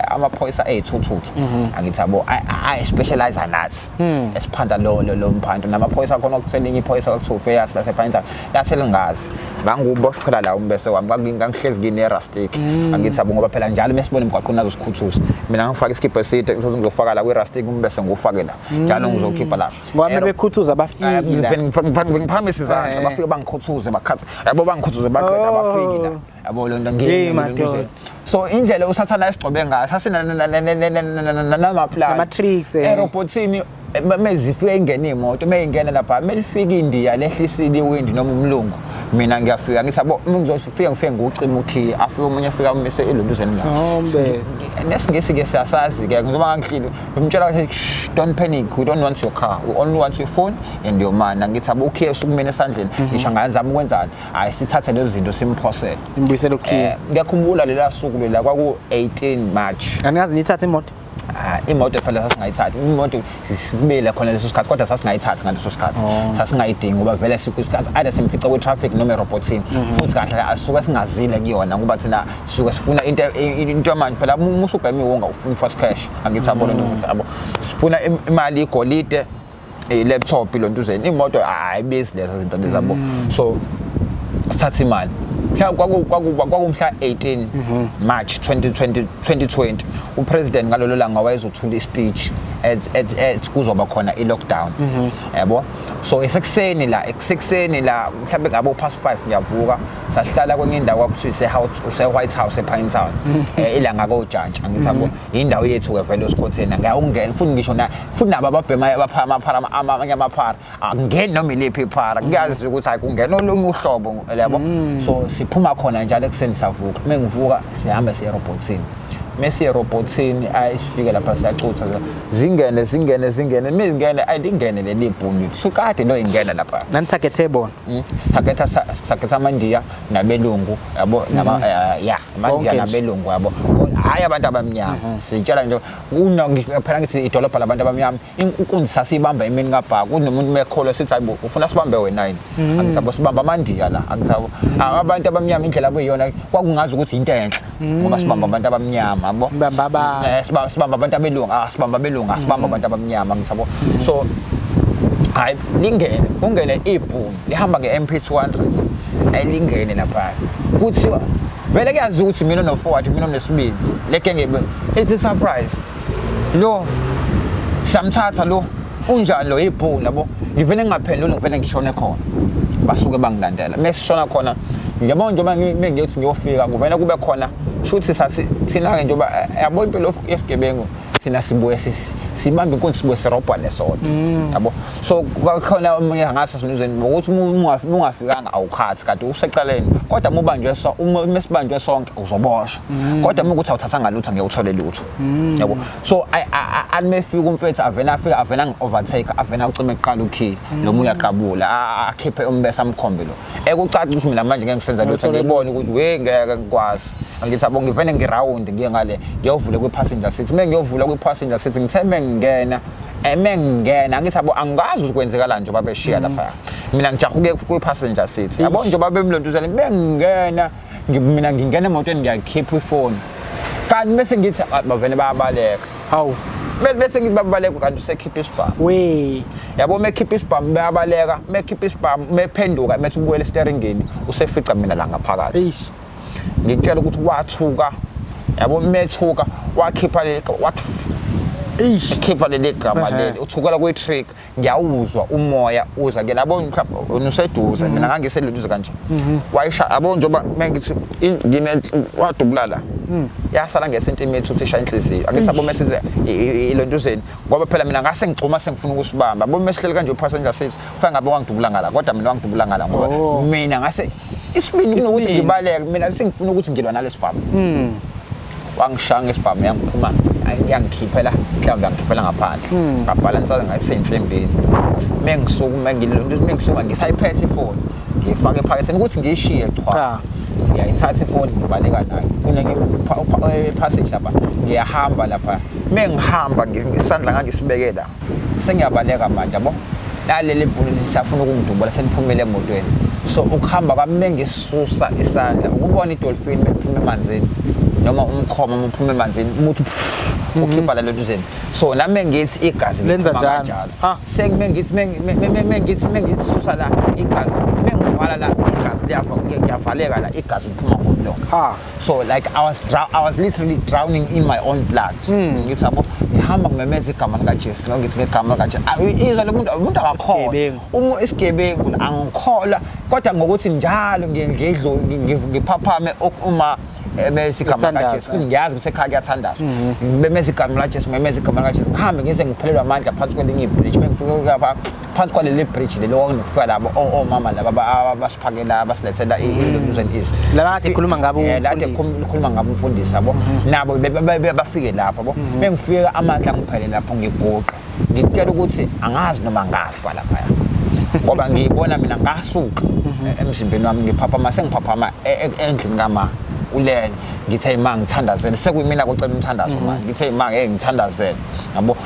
amaphoyisa ey'thuthuthu, angithi yabo, ayi-specialize nathi esiphanda lo mphanto, namaphoyisa akhona okuselinye iphoyisa okuthiwa ufeyasi lasePinetown lase lingazi. Ngangiwuboshwa phela la umbese wami, ngangihlezi kine-rustic, angithi yabo, ngoba phela njalo mesibona emgwaqweni azosikhuthuza. Mina ngifaka isikibha eside, ngizothi ngizofaka la kwi-rustic, umbese ngiwufake la njalo, ngizokhipha la. Ngoba bekhuthuza abafiki la. Ngiphakamisa izandla, bafike bangikhuthuze, bakhatha yabo, bangikhuthuze baqeda, abafiki la yabo, lo nto. Hey, madoda. So indlela usathana esigcobe ngayo, sasinamaplan. Nama-tricks, eh. Erobhothini mezifike ingena iy'moto, meyingena lapha, melifika indiya lehlisile iwindi noma umlungu, mina ngiyafika ngithi yabo, uma ngizofika ngifike ngiwucima ukhiye, afike omunye afika amise elonduzeni la. Oh, mbese. Nesingisi-ke siyasazi-ke, njengoba ngangihleli ngimtshela kahle, "Shh, don't panic, we don't want your car, we only want your phone and your money." Angithi abo, ukhiye usukumina esandleni, ngisho angazama ukwenzani, hhayi, sithathe lezo zinto simphosele. Imbuyisele ukhiye. Ngiyakhumbula lela suku lela, kwaku-18 March. Anikaze niyithathe imoto? Ah, imoto phela sasingayithathi imoto, sisibile khona leso sikhathi, kodwa sasingayithathi ngaleso sikhathi. Sasingayidingi ngoba vele sikhathi either simfica kwi-traffic noma erobhothini, futhi kahle asuke singazile kuyona ngoba thina sisuke sifuna into manje phela uma usubhema iwunga ufuna fast cash, angithi yabo lento, futhi yabo sifuna imali, igolide, i-laptop, ilontuzeni, imoto ayibizi lezo zinto lezi yabo. So sithatha imali mhla kwakumhla 18 March 2020 2020, upresident ngalolo langa wayezothula ispeech at kuzoba khona i-lockdown yabo. So esekuseni la mhlawumbe ngabo past 5 ngiyavuka, sahlala kwenye indawo kwakuthiwa ise-White House ePinetown, ilanga kojantshi, angithi yabo, indawo yethu ke vele osikhotheni ngiyawungena futhi ngisho na futhi nabo ababhema bapha amaphara, amanye amaphara akungeni noma iliphi iphara, kuyazi ukuthi hayi kungena olunye uhlobo yabo. So siphuma khona njalo ekuseni, savuka, uma ngivuka sihamba siye erobhothini, mesiye erobhothini ayi sifike lapha siyacutha, zingene zingene zingene mizingene, ayi lingene leli bhunu sukade lo ingena lapha. Nanithagethe bona? Sithagetha, sithagetha amandiya nabelungu yabo, nama ya amandiya Bonke nje. Nabelungu yabo, hayi abantu abamnyama. Sitshela nje kuna phela ngithi idolobha labantu abamnyama, inkunzi sasiyibamba emini kabhaka, kunomuntu mekholwa sithi hayibo ufuna sibambe wena yini, angisabo sibamba amandiya la, angisabo abantu abamnyama indlela abuyiyona kwakungazi ukuthi into enhle ngoba sibamba abantu abamnyama yabo. Nibamba Sibamba abantu abelungu, ah sibamba abelungu, asibamba abantu abamnyama, ngisabo. So hayi lingene, kungene ibhunu lihamba nge-MP 200, ayilingene lapha, kuthiwa vele kuyaziwa ukuthi mina no-forward, mina onesibindi le genge ithi surprise lo siyamthatha lo unjani lo ibhunu yabo. Ngivele ngingaphenduli, ngivele ngishone khona, basuke bangilandela. Mesishona khona ngiyabona njengoba mengiyothi ngiyofika kuvele kube khona shuthi sathi thina-ke njengoba yabo impilo yesigebengu thina sibuye sibambe inkunzi, sibuye sirobhane sodwa yabo. So kwakhona omunye angase sinuzeni ukuthi uma ungafikanga awukhathi kade usecaleni, kodwa uma ubanjwe, so uma mesibanjwe sonke uzoboshwa, kodwa uma ukuthi awuthathanga lutho ngeke uthole lutho yabo. So alimefika umfethu avena afika avena ngi-overtake, avena ucime kuqala ukhiye lo munye aqabula akhiphe umbese amkhombe lo, ekucaca ukuthi mina manje ngeke ngisenza lutho. Uthole. Ngibone ukuthi we ngeke ngikwazi, angithi abo, ngivele ngirawundi ngiye ngale ngiyovula kwi-passenger seat. Uma ngiyovula kwi-passenger seat ngithe mengingena mengingena, angithi abo, angikazi ukuthi kwenzekalani njengoba beshiya lapha, mina ngijaha ukuya kwi-passenger seat yabo, njengoba bemlontuzela mengingena mina ngingena emotweni ngiyakhipha ifoni, kanti bese ngithi ah, bavele bayabaleka. Hawu. Bese ngithi babaleka kanti usekhipha isibhamu. We. Yabo, mekhipha isibhamu bayabaleka, mekhipha isibhamu mephenduka methi ubuyela esiteringini usefica mina la ngaphakathi. Eish. Ngikutshela ukuthi wathuka yabo, methuka wakhipha leli wathi Eish. Khipha leli gama leli uthukela kwi-trick, ngiyawuzwa umoya uza ke labo, mhlawumbe useduze, mina ngangiseduze kanje, wayisha yabo njengoba mengithi ngine wadubula la yasala ngesentimeter uthi ishaya inhliziyo, angithi yabo, mesize ilontuzeni ngoba phela mina ngase ngigxuma sengifuna ukusibamba yabo, mesihleli kanje passenger seat kufanele ngabe wangidubula ngala, kodwa mina wangidubula ngala ngoba Oh. mina ngase isibindi kunokuthi Isibindi. ngibaleke, mina sengifuna ukuthi ngilwa nalesibhamu, wangishaya ngesibhamu yangiphuma yangikhiphela mhlawumbe yangikhiphela ngaphandle, ngabhalansa ngasensimbini. Mengisukuma mengisukuma ngisayiphethe ifoni ngiyifaka ephaketheni ukuthi ngiyishiye, Cha. cha, ngiyayithatha ifoni ngibaleka nayo kunenye passage lapha, ngiyahamba lapha, mengihamba isandla ngangisibeke la, sengiyabaleka manje yabo, naleli bhulu lisafuna ukungidubula seliphumile emotweni. So ukuhamba kwami mengisisusa isandla, ukubona idolphin beliphuma emanzini noma umkhoma uma uphuma emanzini, umuthi ukhipha lelo luzeni. So nami ngithi igazi Lenza liphuma njalo. kanjalo. Ah. Sengithi mengithi mengisusa la igazi, mengivala la igazi liyafa, ngiyavaleka la igazi liphuma ngomlomo. Ha. So like I was literally drowning in my own blood. Ngithi yabo, ngihamba ngimemeza igama likaJesu, ngithi ngegama likaJesu. Ah, izwa lo muntu, umuntu akakholwa. Isigebengu. Uma isigebengu angikholwa, kodwa ngokuthi njalo ngiye ngidlule ngiphaphame uma emeza igama Uthandaza. likaJesu, futhi ngiyazi ukuthi ekhaya kuyathandazwa. Ngimemeza igama likaJesu, ngimemeza igama likaJesu, ngihambe ngize ngiphelelwe amandla phansi kwelinye ibridge. Mengifike lapha phansi kwaleli bridge lelo kwakunokufika labo omama laba abasiphakela, abasilethela ilokuzweni izwi. Laba kade ekhuluma ngabo La kade umfundisi. Khuluma ngabo umfundisi, yabo, nabo bafike lapho, yabo. Mengifika amandla angiphele lapho, ngiguqa, ngikutshela ukuthi angazi noma ngafa laphaya, ngoba ngiyibona mina ngasuka emzimbeni wami, ngiphaphama, sengiphaphama endlini kama ulele. Ngithe ima ngithandazele, sekuyimina kocela umthandazo manje. Ngithe ima ngeke ngithandazele, yabo,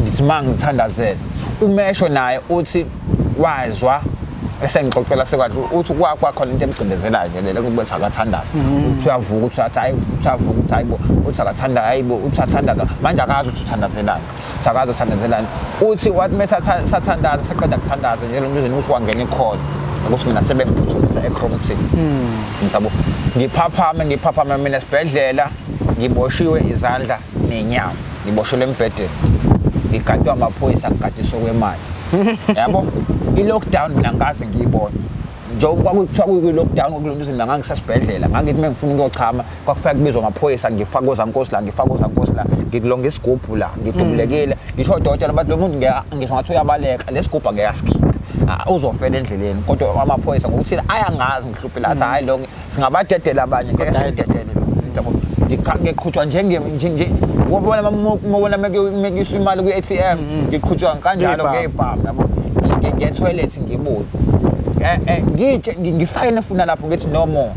ngithi ma ngithandazele, umesho naye uthi wazwa esengixoxela sekwathi uthi kwakhona into emcindezelayo nje lele ukuthi akathandaza. Uthi uyavuka, uthi athi hayi, uthi uyavuka, uthi hayibo, uthi akathanda, hayibo, uthi athandaza manje akazi ukuthi uthandazelani, uthi akazi uthandazelani. Uthi wathi mase sathandaza, seqeda kuthandaza nje lo muntu, ukuthi kwangena ikhona ukuthi mina sebengiphuthumisa eCrompton. Ngiyabo, ngiphaphame, ngiphaphame mina esibhedlela, ngiboshiwe izandla nenyawo, ngiboshelwe embhedeni, ngigadwe amaphoyisa, ngigadiswe kwemali, yabo. I-lockdown mina ngikaze ngiyibone, njengoba kwakuthiwa kuyi-lockdown kulonto. Mina ngangisesibhedlela, ngangithi uma ngifuna ukuyochama kwakufika kubizwa amaphoyisa, ngifake ozankosi la, ngifake ozankosi la, ngilonga isigubhu la, ngidubulekile. Ngisho odokotela bathi lo muntu ngisho ngathi uyabaleka, lesigubhu angeke asikhiphe. Ah, uzofela endleleni. Kodwa amaphoyisa ngokuthi ayangazi ngihluphile, athi hhayi, lo singabadedela abanye, ngeke simdedele lo. Yabo, ngiqhutshwa njenge nje ubona mubona mekuyiswa imali kwi-ATM, ngiqhutshwa kanjalo Ngey'bhamu. Ngey'bhamu, yabo. Ngiye-toilet, ngibuye ngitshe ngisayine funa lapho, ngithi no more,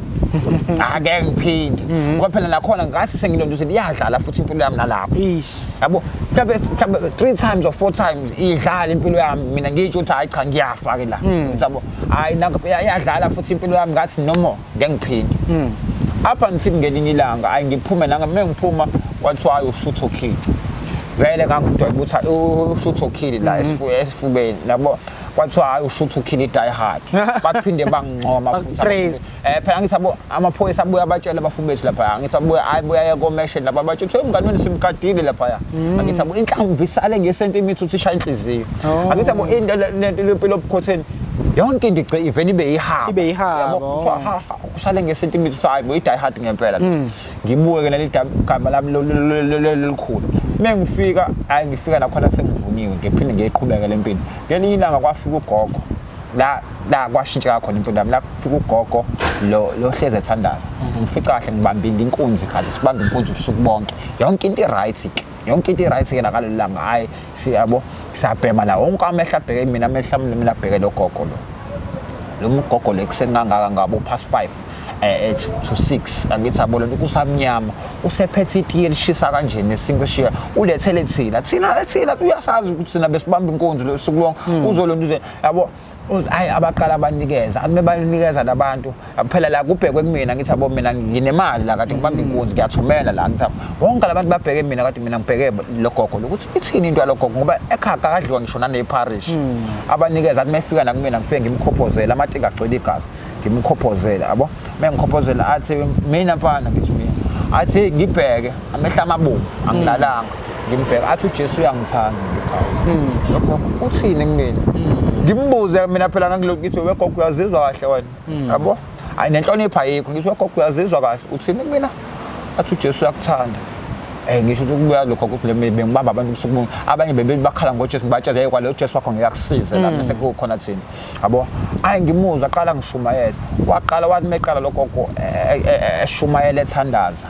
ake ngiphinde, ngoba phela nakhona ngathi sengilonto ukuthi iyadlala futhi impilo yami nalapho. Ish. Yabo, mhlawumbe three times or four times idlala impilo yami. Mina ngitsho ukuthi hayi cha, ngiyafa ke la. Ngithi yabo, hayi nakho iyadlala futhi impilo yami, ngathi no more, ngeke ngiphinde apha. Ngithi ngelinye ilanga hayi, ngiphume nanga, mengiphuma kwathiwa hayi, ushoot or kill. Vele ngangidweba ukuthi ushoot or kill la esifubeni yabo. Kwathiwa hayi, ushoot or kill, i-die hard. Baphinde bangincoma futhi. Bakupraise. Phela ngithi abo amaphoyisa abuye abatshela abafowethu lapha, ngithi abuye, hayi, buya ye-commission lapha, abatshela ukuthi umngani wenu simgadile lapha. Angithi abo inhlamvu isale ngesentimitha ukuthi ishaya inhliziyo. Angithi abo into lempilo obukhotheni, yonke into igce ivele ibe ihaba. Ibe ihaba, Yabo, kuthiwa ha ha, kusale ngesentimitha ukuthi hayi bo, i-die hard ngempela. Ngibuke ke leli gama lami lelikhulu. Mengifika, hayi, ngifika nakhona sengivuniwe, ngiphinde ngiyiqhubeke lempilo. Ngelinye ilanga kwafika ugogo la, la kwashintsha khona impilo yami. La kufika ugogo lo lo hleze ethandaza, ngifica kahle ngibambile inkunzi, kade sibamba inkunzi ubusuku bonke, yonke into i-right ke, yonke into i-right ke nakalelo langa. Hhayi, siyabo, siyabhema la, wonke amehlo abheke mina, amehlo ami mina abheke lo gogo lo, lo mgogo lo. Ekuseni kangaka, ngabo past 5 to 6, angithi abo lento kusamnyama, usephethe itiye elishisa kanje nesinkwa eshiya, ulethele thina, thina thina uyasazi ukuthi thina besibamba inkunzi lo suku lonke, uzolonto uze yabo. Hayi, abaqala abanikeza, ame banikeza labantu phela la kubhekwe kumina. Ngithi abo mina nginemali la, kade ngibamba inkunzi, ngiyathumela la. Ngithi abo, wonke labantu babheke mina, kade mina ngibheke lo gogo lokuthi ithini into yalo gogo, ngoba ekhaya akadliwa ngisho nanepharish. Abanikeza, athi mefika nakumina, ngifike ngimkhophozela amatiki agcwele igazi, ngimkhophozela, yabo. Mengikhophozela athi mina mfana, ngithi mina, athi hey, ngibheke amehlo amabomvu, angilalanga, ngimbheke, athi uJesu uyangithanda. Ngithi hawu, lo gogo uthini kumina? Ngimbuze mina phela, ngangilokhu ngithi wegogo uyazizwa kahle wena, yabo, hayi nenhlonipho ayikho. Ngithi wegogo uyazizwa kahle, uthini kumina? Athi uJesu uyakuthanda. Ngisho ukuthi kubuya lokho ukuthi le bengibamba abantu ubusuku bonke, abanye bebe bakhala ngoJesu, ngibatshela hey, kwalo Jesu wakho ngeke akusize la bese kukhona thina, yabo. Ayi, ngimuzwa aqala ngishumayeza, waqala wathi meqala lo gogo eshumayela ethandaza,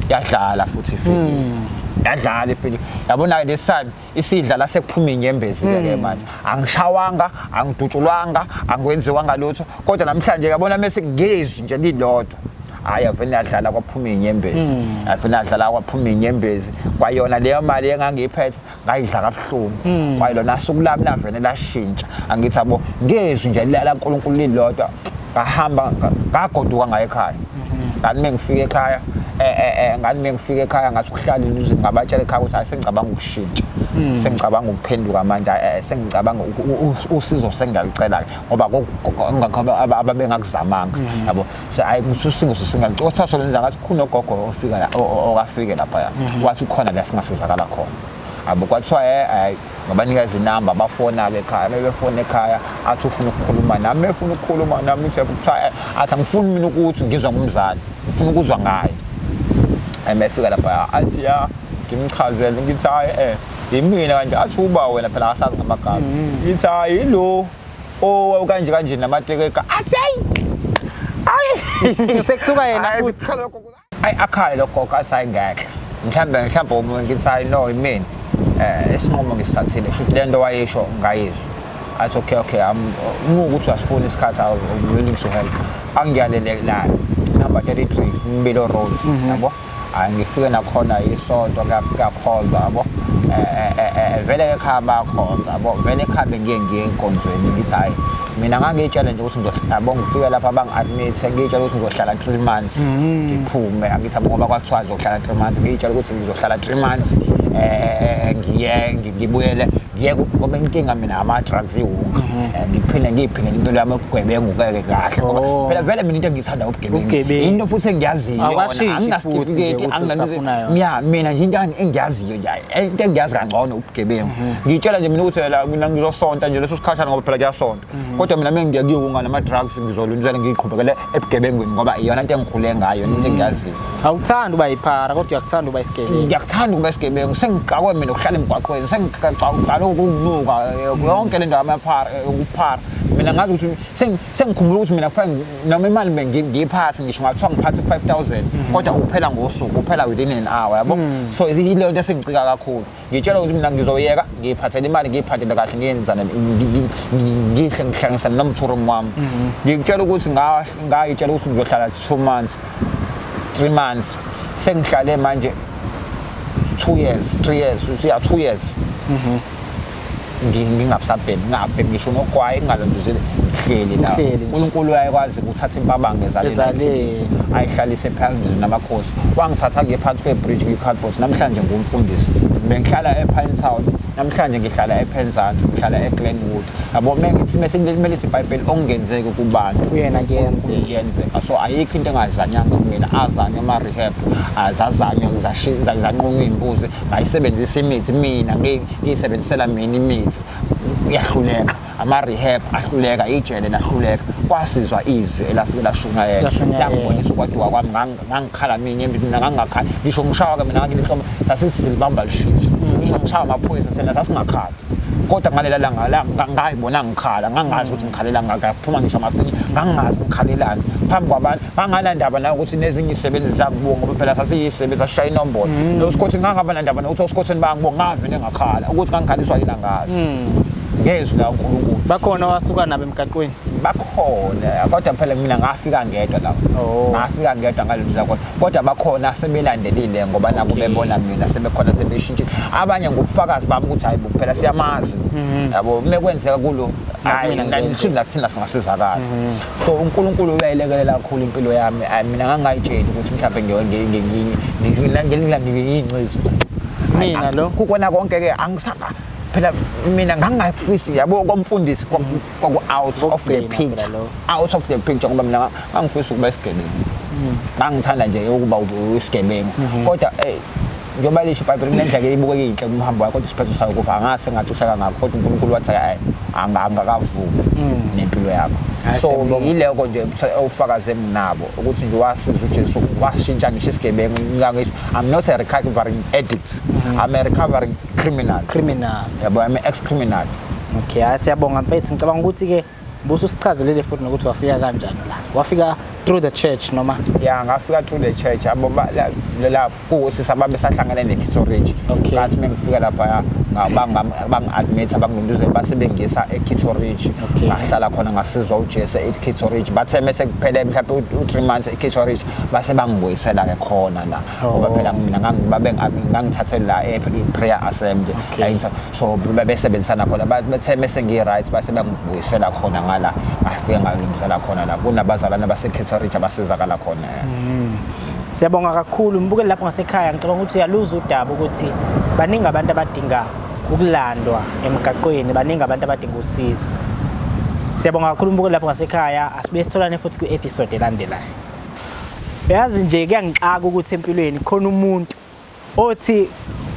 yadlala futhi ifilimu, yadlala ifilimu, yabona. This time isidla sekuphuma inyembezi ke ke manje. Angishawanga, angidutshulwanga, angwenziwanga lutho, kodwa namhlanje yabona mase ngizwi nje lilodwa. Hhayi, avele yadlala kwaphuma iy'nyembezi, avele yadlala kwaphuma iy'nyembezi. Kwayona leyo mali engangiyiphethe ngayidla kabuhlungu. Kwayilona suku lami lavele lashintsha, angithi yabo, ngezwi nje laNkulunkulu lilodwa. Ngahamba ngagoduka ngaye ekhaya. Ngathi mengifika ekhaya, ngathi mengifika ekhaya ngathi ukuhlala ilizwe, ngabatshela ekhaya ukuthi hayi, sengicabanga ukushintsha, sengicabanga ukuphenduka manje, sengicabanga usizo sengiyalucela-ke, ngoba ababengakuzamanga, yabo. So hayi, usizo singalucela. Othatha lenza ngathi kunogogo ofika la, okafike laphaya, wathi khona la singasizakala khona, yabo. Kwathiwa hayi, ngabanikeza inamba, bafona-ke ekhaya. Bebefona ekhaya, athi ufuna ukukhuluma nami, efuna ukukhuluma nami, uthi kuthiwa athi angifuni mina ukuthi ngizwe ngumzali, ngifuna ukuzwa ngaye. Emefika lapha athi ya, ngimchazele, ngithi hayi, yimina kanje. Athi uba wena phela akasazi ngamagama. Ngithi hayi, yilo oh kanje kanje namatekeka. Athi hayi, hayi. Sekuthuka yena Hayi, futhi. sikhala lokho. Ayi, akhale lo gogo, athi hayi, ngekhe, mhlambe omunye. Ngithi hayi, no, yimina, isinqumo ngisithathile, shuthi le nto wayisho ngayizwa. Athi okay, uma ukuthi uyasifuna isikhathi, I'm willing to help. Angiyalele la number 33 Mbilo Road, yabo. Hayi, ngifike nakhona isonto, kuyakhonzwa, yabo. Vele ekhaya bayakhonza, yabo. Vele ekhaya bengiye ngiye enkonzweni. Ngithi hayi, mina ngangiyitshela nje ukuthi yabo, ngifike lapha bangi-admit, ngiyitshela ukuthi ngizohlala 3 months ngiphume, angithi yabo, ngoba kwathiwa ngizohlala 3 months. Ngiyitshela ukuthi ngizohlala 3 months, ngiye ngibuyele ngiye ngoba inkinga mina ama-drugs, iwunga. Ngiphinde ngiyiphinde impilo yami yobugebengu-ke kahle, ngoba phela vele mina into engiyithanda ubugebengu. Ubugebengu. Into futhi engiyaziyo. Awukashintshi futhi nje Anginasitifiketi. ukuthi usafuna yona. Ya, mina nje into engiyaziyo nje, into engiyazi kangcono ubugebengu. Ngiyitshela nje mina ukuthi la mina ngizosonta nje leso sikhashana, ngoba phela kuyasonta, kodwa mina mengiya kuyowunga nama-drugs, ngizolungisela ngiyiqhubekele ebugebengwini, ngoba iyona into engikhule ngayo, into engiyaziyo. Awuthandi uba yiphara, kodwa uyakuthanda uba isigebengu. Ngiyakuthanda ukuba isigebengu. Sengixakwe mina ukuhlala emgwaqweni, sengixakwe ukunginuka yonke le ndawo yamaphara, ukuphara. Mina ngazi ukuthi sengikhumbula ukuthi mina kufanele noma imali ngiyiphathe, ngisho ngathiwa ngiphathe 5000, kodwa uphela ngosuku, uphela within an hour, yabo. So ileyo nto esengicika kakhulu. Ngitshela ukuthi mina ngizoyeka ngiyiphathele imali, ngiyiphathele kahle, ngiyenzane ngihle, ngihlanganisane nomthurum wami. Ngikutshela ukuthi ngayitshela ukuthi ngizohlala 2 months, 3 months, sengihlale manje 2 years, 3 years, ya, 2 years ngingabusabhemi, ngingabhemi ngisho nogwayi, ngingalonduzile, ngihleli la. Uhleli nje. uNkulunkulu uyakwazi ukuthatha impabango ezaleni Ezaleni. ayihlalise phezulu namakhosi. Wangithatha ngephansi kwe-bridge kwi-cardboard, namhlanje ngumfundisi. Bengihlala e-Pine Town, namhlanje ngihlala ePenzance, ngihlala e-Glenwood, yabo. Mengithi mase kumele iBhayibheli okungenzeki kubantu Kuyena kuyenzeka. Kuyenzeka. So ayikho into engazanyanga kumina. Azanywa ama-rehab, azazanywa, zanqunywa iy'mbuzi, ngayisebenzisa imithi mina, ngiyisebenzisela mina imithi, yahluleka. Ama-rehab ahluleka, ijele lahluleka, kwasizwa izwi elafike lashunyayela. Lashunyayela. Langibonisa ukwaduka kwami. Ngangikhala mina, mina ngangingakhala ngisho ngishawa-ke. Mina nganginehlombe, sasithi silibamba lishisa, ngisho ngishawa amaphoyisa thina sasingakhala, kodwa ngalela langa la ngayibona ngikhala. Ngangazi ukuthi ngikhalela ngaphuma ngisho amafini, ngangingazi ngikhalelani phambi kwabantu. Nganganandaba nakuthi nezinye izisebenzi zangibuka, ngoba phela sasiyisebenzi, sasishaya inombolo lo sikhothini. Ngangaba nandaba nokuthi osikhothini bangibuka, ngavele ngakhala. Ukuthi ngangikhaliswa yini angazi, ngezwi la uNkulunkulu. Bakhona wasuka nabo emgaqweni? Bakhona, kodwa phela mina ngafika ngedwa lapho. Ngafika ngedwa ngalolu zakho, kodwa bakhona sebelandelile, ngoba naku bebona mina, sebekhona sebeshintshile abanye ngobufakazi bami ukuthi hayi bo, phela siyamazi, yabo, uma kwenzeka kulo, hayi, Nakumina ngisho nathina singasizakala. So uNkulunkulu uyayilekelela kakhulu impilo yami. Hayi, mina ngangayitsheli ukuthi mhlawumbe ngiyingcizo. Mina lo? Kukona konke ke angisaka phela mina ngangingafisi, yabo, komfundisi kwaku out of the Kokugcina picture. phela lokho. Out of the picture, ngoba mina ngangifisa ukuba isigebengu, ngangithanda nje ukuba isigebengu. Kodwa njengoba lisho iBhayibheli, kunendlela ibukeka inhle kumhambo wakho, kodwa isiphetho sayo kufa. Angase ngacisha kangakho, kodwa uNkulunkulu wathi angakavumi nempilo yakho. Hayi, So siyabonga. yileko nje ubufakazi enginabo ukuthi nje wasiza uJesu, washintsha ngisho isigebengu. Ngisho I'm not a recovering addict, I'm a recovering criminal. Criminal. Yabo, I'm an ex criminal. Okay, hayi, siyabonga mfethu. Ngicabanga ukuthi ke bususichazelele futhi nokuthi wafika kanjani la. Wafika Through the church noma? Ya, ngafika through the church. Abo la kuwusisi ababe sahlangene ne-Cato Ridge. Ngathi mengifika lapha bangi-admit, abangilunduzela, base bengisa e-Cato Ridge. Ngahlala khona, ngasizwa uJesu e-Cato Ridge. Bathe mese kuphele mhlawumbe u-3 months e-Cato Ridge, base bangibuyisela-ke khona la, ngoba phela mina ngangithathele la e-prayer assembly. So babesebenzisana khona. Bathe mese ngi-right, base bangibuyisela khona ngala. Ngafike ngalungisela khona la kunabazalwane base-Cato Ridge abasizakala khona. Siyabonga kakhulu, mbukeli lapho ngasekhaya. Ngicabanga ukuthi uyaluza udaba ukuthi baningi abantu abadinga ukulandwa emgaqweni, baningi abantu abadinga usizo. Siyabonga kakhulu, mbukeli lapho ngasekhaya. Asibuye sitholane futhi kwi-episode elandelayo. Yazi nje, kuyangixaka ukuthi empilweni khona umuntu othi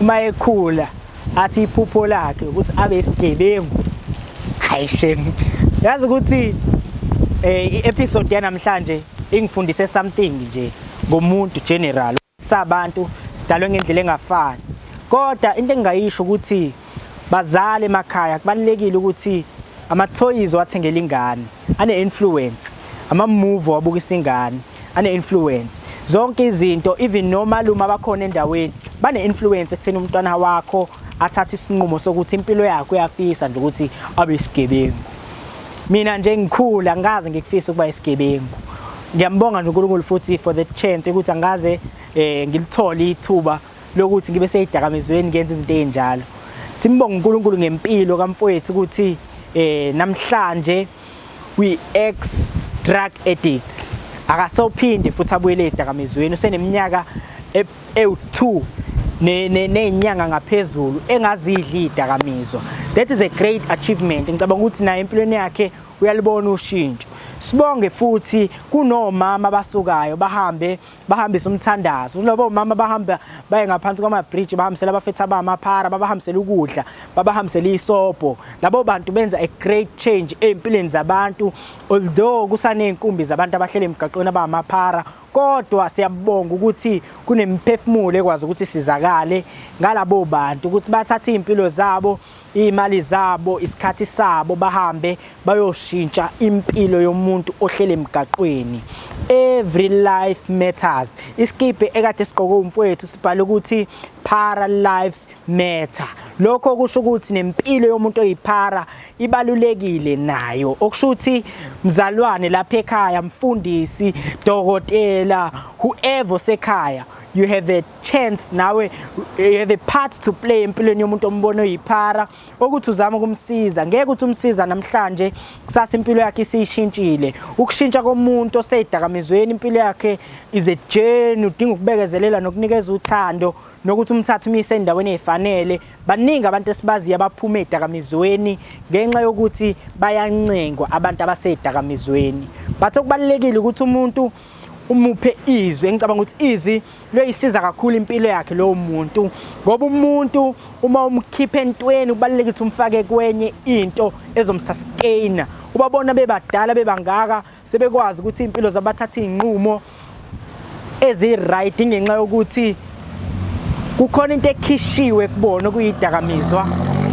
uma ekhula athi iphupho lakhe ukuthi abe isigebengu. Hayi shame, yazi ukuthi i-episode yanamhlanje ingifundise something nje ngomuntu general. Sabantu sidalwe ngendlela engafani, kodwa into engingayisho ukuthi bazali emakhaya, kubalulekile ukuthi ama-toys owathengela ingane ane-influence, ama-movie wabukisa ingane ane-influence, zonke izinto, even nomalume abakhona endaweni bane-influence ekutheni umntwana wakho athathe isinqumo sokuthi impilo yakhe uyafisa nje ukuthi abe isigebengu. Mina nje ngikhula angikaze ngikufisa ukuba isigebengu. Ngiyambonga nje uNkulunkulu futhi for the chance ukuthi angaze ngilithole ithuba lokuthi ngibe seyidakamizweni, ngenze izinto ezinjalo. Simbonga uNkulunkulu ngempilo kamfowethu ukuthi namhlanje we ex drug addicts, akasophinde futhi abuyele ezidakamizweni. Useneminyaka ewu2 nezinyanga ngaphezulu engazidli idakamizwa. That is a great achievement. Ngicabanga ukuthi naye empilweni yakhe uyalibona ushintsho. Sibonge futhi kunomama abasukayo bahambe bahambise umthandazo kulobo mama, bahamba baye ngaphansi kwama-bridge, bahambisela abafethu abamaphara, babahambisela ukudla, babahambisela isobho. Labo bantu benza a great change ey'mpilweni zabantu. Although kusaney'nkumbi zabantu abahlele emgaqweni abamaphara, kodwa siyabonga ukuthi kunemiphefumulo ekwazi ukuthi sizakale ngalabo bantu, ukuthi bathathe iy'mpilo zabo, iy'mali zabo, isikhathi sabo, bahambe bayoshintsha impilo yomuntu ohlele emgaqweni. Every life matters. Isikibhe ekade sigqoke umfowethu sibhale ukuthi "Para lives matter". Lokho kusho ukuthi nempilo yomuntu oyiphara ibalulekile nayo. Okusho ukuthi mzalwane lapha ekhaya, mfundisi, dokotela, whoever sekhaya, you have a chance nawe, you have a part to play empilweni yomuntu ombono oyiphara, ukuthi uzame ukumsiza. Ngeke ukuthi umsiza namhlanje, kusasa impilo yakhe isishintshile. Ukushintsha komuntu oseyidakamizweni, impilo yakhe is a journey. Udinga ukubekezelela nokunikeza uthando nokuthi umthathe umyise endaweni ezifanele. Baningi abantu esibaziyo abaphuma ey'dakamizweni ngenxa yokuthi bayancengwa abantu abaseyidakamizweni. But okubalulekile ukuthi umuntu umuphe izwi. Engicabanga ukuthi izwi loyisiza kakhulu impilo yakhe lowo muntu, ngoba umuntu uma umkhipha entweni, kubalulekile ukuthi umfake kwenye into ezomsustaina. Ubabona bebadala bebangaka, sebekwazi ukuthi impilo zabathatha iy'nqumo ezi-right ngenxa yokuthi kukhona into ekhishiwe kubona okuyidakamizwa,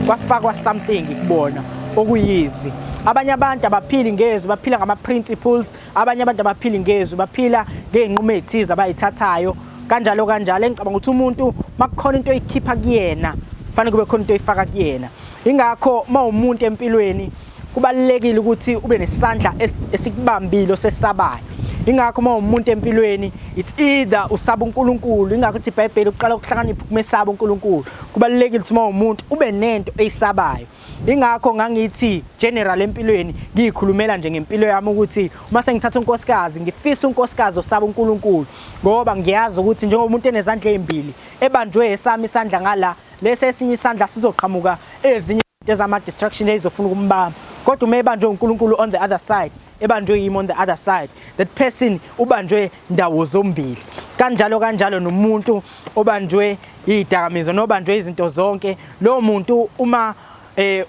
kwafakwa something kubona okuyizwi. Abanye abantu abaphili ngezwi, baphila ngama-principles. Abanye abantu abaphili ngezwi, baphila ngey'nqumo ey'thize abayithathayo, kanjalo kanjalo. Engicabanga ukuthi umuntu makukhona into oyikhipha kuyena, kufanele kube khona into oyifaka kuyena. Ingakho uma umuntu empilweni kubalulekile ukuthi ube nesandla esikubambile osesabayo. Ingakho uma umuntu empilweni, it's either usaba uNkulunkulu. Ingakho ithi iBhayibheli, uqala ukuhlakanipha ukumesaba uNkulunkulu. Kubalulekile ukuthi uma umuntu ube nento eyisabayo. Ingakho ngangithi general empilweni, ngiyikhulumela nje ngempilo yami, ukuthi uma sengithatha unkosikazi, ngifisa unkosikazi osaba uNkulunkulu, ngoba ngiyazi ukuthi njengoba umuntu enezandla ezimbili, ebanjwe esami isandla ngala, lesi esinye isandla sizoqhamuka ezinye izinto ezama-distraction ezizofuna ukumbamba. Kodwa uma ebanjwe uNkulunkulu on the other side, ebanjwe yimi on the other side, that person ubanjwe ndawo zombili. Kanjalo kanjalo nomuntu obanjwe idakamizwa nobanjwe izinto zonke, lowo muntu uma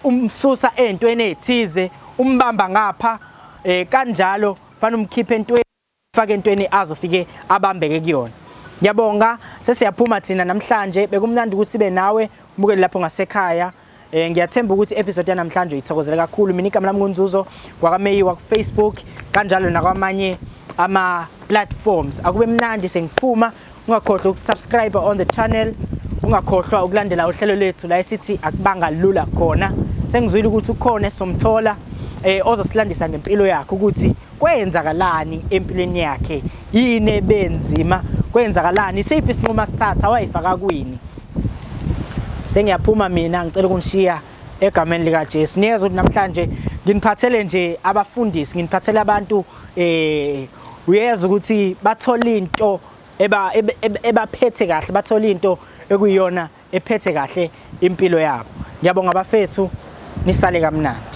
umsusa entweni ezithize, umbamba ngapha, kanjalo fanele umkhiphe entweni, fake entweni azofike abambeke kuyona. Ngiyabonga, sesiyaphuma thina namhlanje. Bekumnandi ukuthi sibe nawe, mbukeli lapho ngasekhaya. Ngiyathemba ukuthi episode yanamhlanje uyithokozele kakhulu. Mina igama lami nguNzuzo wakaMeyiwa ku Facebook, kanjalo nakwamanye. ama platforms. Akube mnandi, sengiphuma. Ungakhohlwa ukusubscribe on the channel, ungakhohlwa ukulandela uhlelo lethu la esithi akubanga lula khona. Sengizwile ukuthi ukhona esizomthola ozosilandisa ngempilo yakhe, ukuthi kwenzakalani empilweni yakhe, yini ebenzima, kwenzakalani, isiphi isinqumo asithatha, wayifaka kwini. Sengiyaphuma mina, ngicela ukunishiya egameni likaJesu. Niyezwa ukuthi namhlanje nginiphathele nje abafundisi, nginiphathele abantu, uyezwa ukuthi bathola into ebaphethe kahle, bathola into ekuyiyona ephethe kahle impilo yabo. Ngiyabonga bafethu, nisale kamnandi.